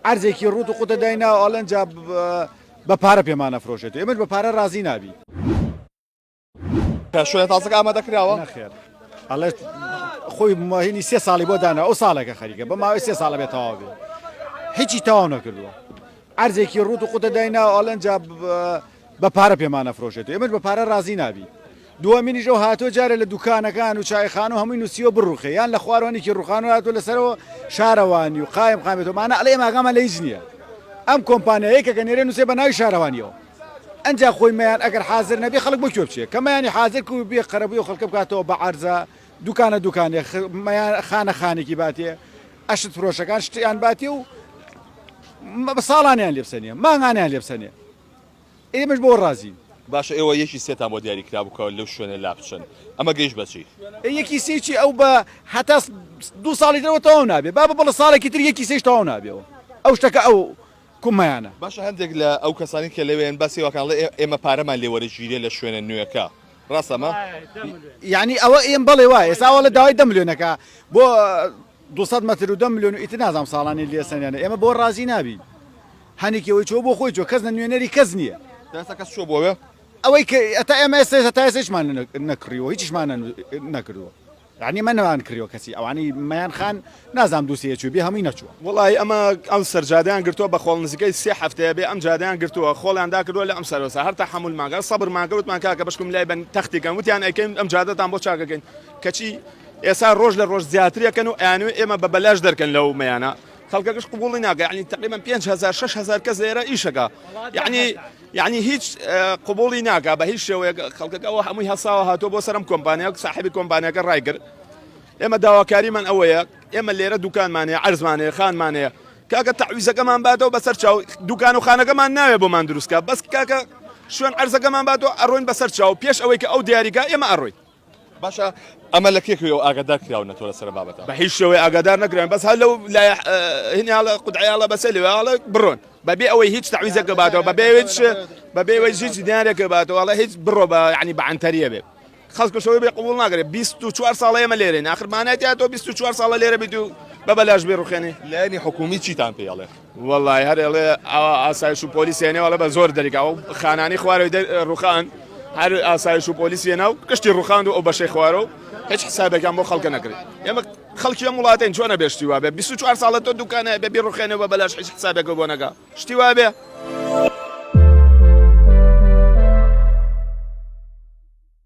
عەرزێکی ڕووت و قوتە دایناوە ئەڵێن جا بە پارە پێمان ئەفرۆشێت ئێمەش بە پارە ڕازی نابین. کە شوێنە تازەکە ئامادە کراوە؟ نەخێر ئەڵێ خۆی مهینی سێ ساڵی بۆ دانا ئەو ساڵێکە خەریکە بە ماوەی سێ ساڵە بێت تەواو بێ هیچی تەواو نەکردووە عەرزێکی ڕووت و قوتە دایناوە ئەڵێن جا بە پارە پێمان ئەفرۆشێت ئێمەش بە پارە ڕازی نابین دووەمینیش ئەو هاتووە جارێ لە دوکانەکان و چایخانە و هەمووی نووسیوە بڕوخێ یان لە خوارەوەنێکی ڕوخان و هاتووە لەسەرەوە شارەوانی و قایم قامێتەوە مانە ئەڵێ ئێمە ئاگامان لە هیچ نییە ئەم کۆمپانیا یەکێکە نێرێ نووسێ بە ناوی شارەوانیەوە ئەنجا خۆی مەیان ئەگەر حازر نەبێ خەڵک بۆ کوێ بچێ کە مەیانی حازر کو بێ قەرەبووی ئەو خەڵکە بکاتەوە بە عەرزە دوکانە دوکانێ مەیان خانە خانێکی باتێ ئەشت فرۆشەکان شتیان باتێ و ساڵانیان لێ بسەنێ مانگانیان لێ بسەنێ ئێمەش بەوە ڕازین. باشە ئێوە یەکی سێتان بۆ دیاری کرابوو کە لەو شوێنە لابچن ئەمە گەیشت بە چی؟ ئێ یەکی سێی چی ئەو بە هەتا دوو ساڵی ترەوە تەواو نابێ بابە بڵێ ساڵێکی تر یەکی سێیش تەواو نابێەوە ئەو شتەکە ئەو کومەیانە. باشە هەندێک لە ئەو کەسانی کە لەوێن باسی واکان ئەڵێ ئێمە پارەمان لێ وەرەگیرێ لە شوێنە نوێکە ڕاستە ئەمە؟ یانی ئەوە ئێم بەڵێ وایە ئێستا ئەوە داوای دە ملیۆنەکە بۆ 200 مەتر و دە ملیۆن و ئیتر نازانم ساڵانی لێ سەنیانە ئێمە بۆ ڕازی نابین هەنێکی ئەوەی چووە بۆ خۆی چووە کەس نە نوێنەری کەس نییە. تا ئێستا کەس چووە بۆ ئەوێ؟ ئەوەی کە هەتا ئێمە ئێستا هەتا ئێستا هیچمان نەکڕیوە هیچیشمان نەکردووە. یانی ئێمە نەمان کڕیوە کەسی ئەوانەی مەیان خان نازانم دوو سێ چوو بێ هەمووی نەچووە. وەڵاهی ئەمە ئەم سەر جادەیان گرتووە بە خۆڵ نزیکەی سێ هەفتەیە بێ ئەم جادەیان گرتووە خۆڵیان داکردووە لە ئەم سەرەوە هەر تەحەمولمان کرد سەبرمان کرد وتمان کاکە بەشکم لای بەن تەختی کەن وتیان ئەیکەین ئەم جادەتان بۆ چاکەکەین کەچی ئێسا ڕۆژ لە ڕۆژ زیاترەکەن و ئەیانەوێ ئێمە بە بەلاش دەرکەن لەو مەیانە خەڵکەکەش قبوڵی ناکە یعنی تقریبا 5000 6000 کەس لێرە ئیشەکە یعنی یعنی هیچ قبوڵی ناکا بە هیچ شێوەیەک خەڵکەکە ئەوە هەمووی هەساوە هاتووە بۆ سەرم کۆمپانیا ساحبی کۆمپانیاکە ڕایگرت ئێمە داواکاریمان ئەوەیە ئێمە لێرە دوکانمان هەیە عەرزمان هەیە خانمان هەیە کاکە تەعویزەکەمان باتەوە بەسەر چاو دوکان و خانەکەمان ناوێ بۆمان دروستکە بەس کاکە شوێن عەرزەکەمان باتەوە ئەڕۆین بەسەر چاو پێش ئەوەی کە ئەو دیاریکا ئێمە ئەڕۆین باشە ئەمە لە کێ کوێ ئاگادار کراونەتەوە لەسەر ئەم بابەتە؟ بە هیچ شێوەیە ئاگادار نەکراوین بەس هەر لەو لایە هینیاڵە قودعیاڵە بەسەر لێوە بڕۆن بەبێ ئەوەی هیچ تەعویزێک باتەوە بەبێ هیچ بەبێ ئەوەی هیچ دینارێک باتەوە ئەڵێ هیچ بڕۆ بە یعنی بە عەنتەریە بێ خەڵکشەوەی بێ قبوڵ ناکرێت 24 ساڵە ئێمە لێرەین آخر مانای تیا تۆ 24 ساڵە لێرە بیت و بە بەلاش بێ ڕوخێنی لایەنی حکومی چیتان پێ ئەڵێ؟ وەڵای هەر ئەڵێ ئاوا ئاسایش و پۆلیس هێنێ ئەڵێ بە زۆر دەریکا ئەو خانانی خوارەوەی ڕوخان هەر ئاسایش و پۆلیس هێنا و گشتی ڕوخاند و ئەو بەشەی خوارەوە هیچ حسابێکیان بۆ خەڵکە نەکرد ئێمە خەڵکی ئەم وڵاتەین چۆنە بێ شتی وابێ 24 ساڵە تۆ دوکانە بێ بیڕوخێنێ بە بەلاش هیچ حسابێکە بۆ نەکا شتی وابێ.